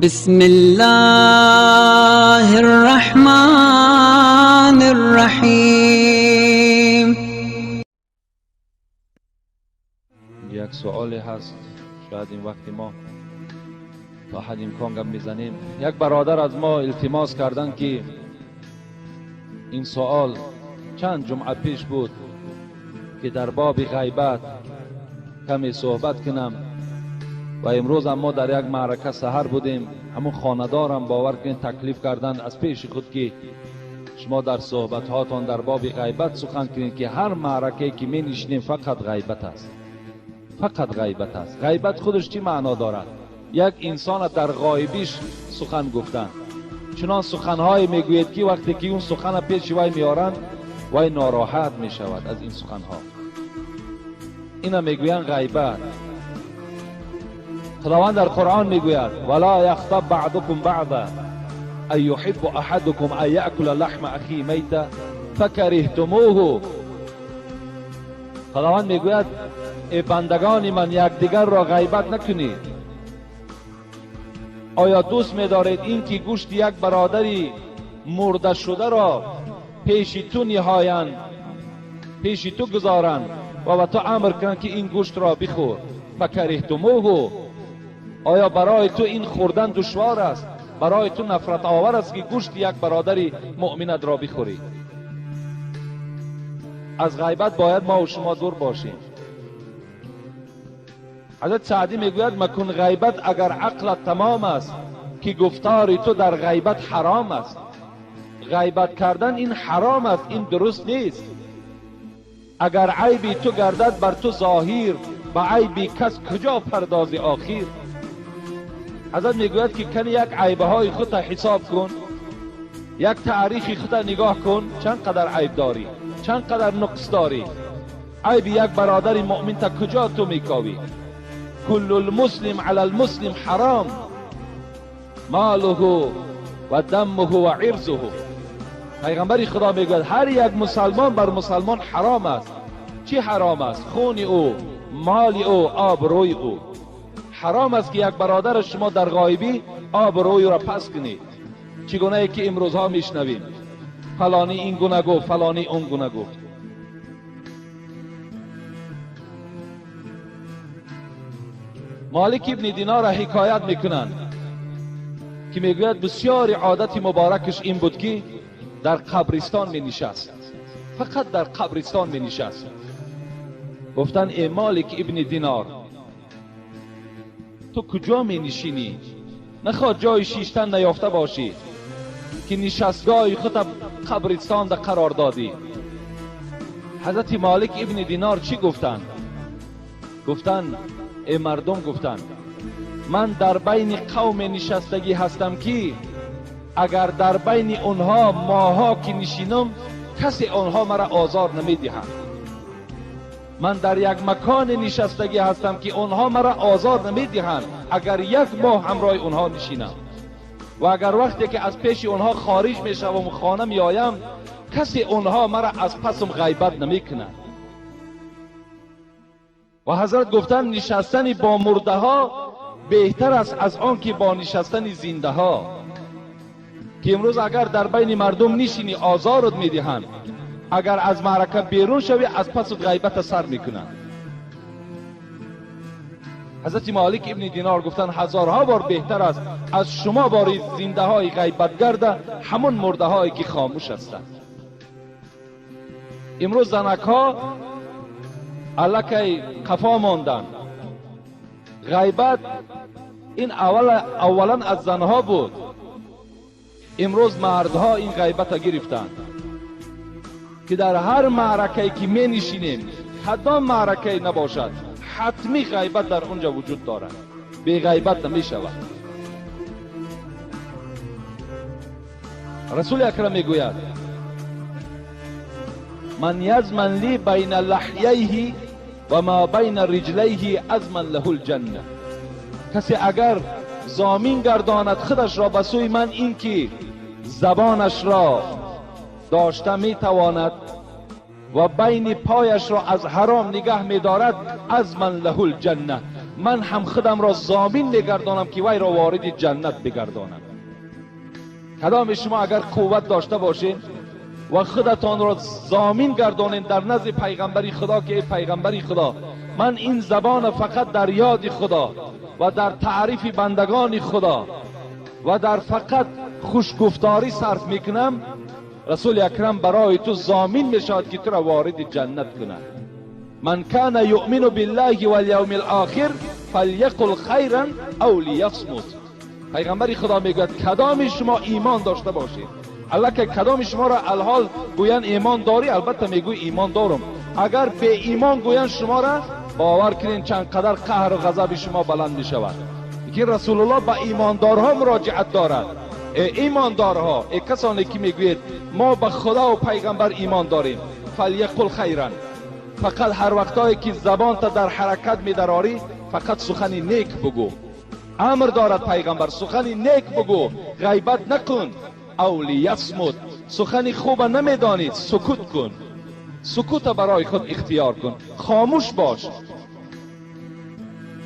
بسم الله الرحمن الرحیم. یک سوالی هست، شاید این وقتی ما تا حد امکان گپ میزنیم. یک برادر از ما التماس کردن که این سوال چند جمعه پیش بود که در باب غیبت کمی صحبت کنم و امروز هم ما در یک معرکه سحر بودیم. همون خانه‌دارم باور کنید تکلیف کردن از پیش خود که شما در صحبت هاتان در باب غیبت سخن کنید که هر معرکه که می نشینیم فقط غیبت است، فقط غیبت است. غیبت خودش چی معنا دارد؟ یک انسان در غایبیش سخن گفتن، چنان سخنهای میگوید که وقتی که اون سخن پیش وی میارند وی ناراحت میشود از این سخنها. اینا میگویند غیبت. خداوند در قرآن میگوید ولا یغتب بعضکم بعضا ان یحب احدکم ان یأکل لحم اخیه میتا فکرهتموه. خداوند میگوید ای بندگان من، یکدیگر را غیبت نکنید. آیا دوست می‌دارید این که گوشت یک برادری مرده شده را پیش تو نهایند، پیش تو گذارند و به تو امر کنند که این گوشت را بخور؟ فکرهتموه. آیا برای تو این خوردن دشوار است؟ برای تو نفرت آور است که گوشت یک برادری مؤمنت را بخوری؟ از غیبت باید ما و شما دور باشیم. حضرت سعدی میگوید مکن غیبت اگر عقلت تمام است، که گفتار تو در غیبت حرام است. غیبت کردن این حرام است، این درست نیست. اگر عیبی تو گردد بر تو ظاهر، به عیبی کس کجا پردازی آخر. حضرت میگوید که کنی یک عیبه های خود حساب کن، یک تاریخ خود نگاه کن، چند قدر عیب داری، چند قدر نقص داری. عیب یک برادر مؤمن تا کجا تو میکاوی؟ کل المسلم علی المسلم حرام، ماله و دمه و عرضه. پیغمبر خدا میگوید هر یک مسلمان بر مسلمان حرام است. چی حرام است؟ خون او، مال او، آبروی او. حرام است که یک برادر شما در غایبی آبروی را پس کنید، چگونه ای که امروزها میشنویم فلانی این گونه گفت، فلانی اون گونه گفت. مالک ابن دینار را حکایت میکنند که میگوید بسیار عادت مبارکش این بود که در قبرستان می نشست، فقط در قبرستان می نشست. گفتن ای مالک ابن دینار، تو کجا می نشینی؟ نخواد جای شیشتن نیافته باشی که نشستگاه خود قبرستان در قرار دادی. حضرت مالک ابن دینار چی گفتند؟ گفتن ای مردم، گفتند من در بین قوم نشستگی هستم که اگر در بین اونها ماها که نشینم کسی آنها مرا آزار نمیدهند. من در یک مکان نشستگی هستم که آنها مرا آزار نمیدهند اگر یک ماه همراه اونها نشینم، و اگر وقتی که از پیش اونها خارج میشوم و خانه میایم کسی اونها مرا از پسم غیبت نمیکنند. و حضرت گفتن نشستن با مرده ها بهتر است از آن که با نشستن زنده ها، که امروز اگر در بین مردم نشینی آزارت میدهند، اگر از معرکه بیرون شوی از پس غیبت سر میکنند. حضرت مالک ابن دینار گفتن هزارها بار بهتر است از شما باری زنده های غیبت گرده همون مرده هایی که خاموش هستند. امروز زنک ها الکی قفا ماندن. غیبت این اولا از زنها بود، امروز مردها این غیبت گرفتند که در هر معرکه که می نشینیم، کدام معرکه نباشد، حتمی غیبت در اونجا وجود دارد، بی غیبت نمی شود. رسول اکرم میگوید من یضمن لی بین لحییه و ما بین رجلیه اضمن له الجنه. کسی اگر ضامین گرداند خودش را به سوی من، این که زبانش را داشته میتواند و بین پایش را از حرام نگه میدارد، اضمن له الجنه، Ман ҳам худамро зомин мегардонам, ки вайро вориди ҷаннат бигардонам. Кадоми шумо агар қувват дошта бошед ва худатонро зомин гардонед дар назди пайғамбари Худо, ки эй пайғамбари Худо, ман ин забона фақат дар ёди Худо ва дар таърифи бандагони Худо ва дар фақат хушгуфторӣ сарф мекунам, Расули Акрам барои ту зомин мешавад, ки туро вориди ҷаннат кунад. من كان يؤمن بالله واليوم الآخر فليقل خيرا أو ليصمت. پیغمبر خدا میگوید کدام شما ایمان داشته باشید. الکه کدام شما را الحال گویند ایمان داری، البته میگوی ایمان دارم. اگر به ایمان گویند شما را، باور کنین چند قدر قهر و غضب شما بلند میشود. که رسول الله به ایماندارها مراجعت دارد. ای ایماندارها، ای کسانی که میگویید ما به خدا و پیغمبر ایمان داریم، فلیقل خیرا. فقط هر وقتایی که زبان تا در حرکت میدراری، فقط سخن نیک بگو. امر دارد پیغمبر، سخن نیک بگو، غیبت نکن. أو لیصمت. سخن خوب نمیدانی، سکوت کن. سکوت برای خود اختیار کن، خاموش باش.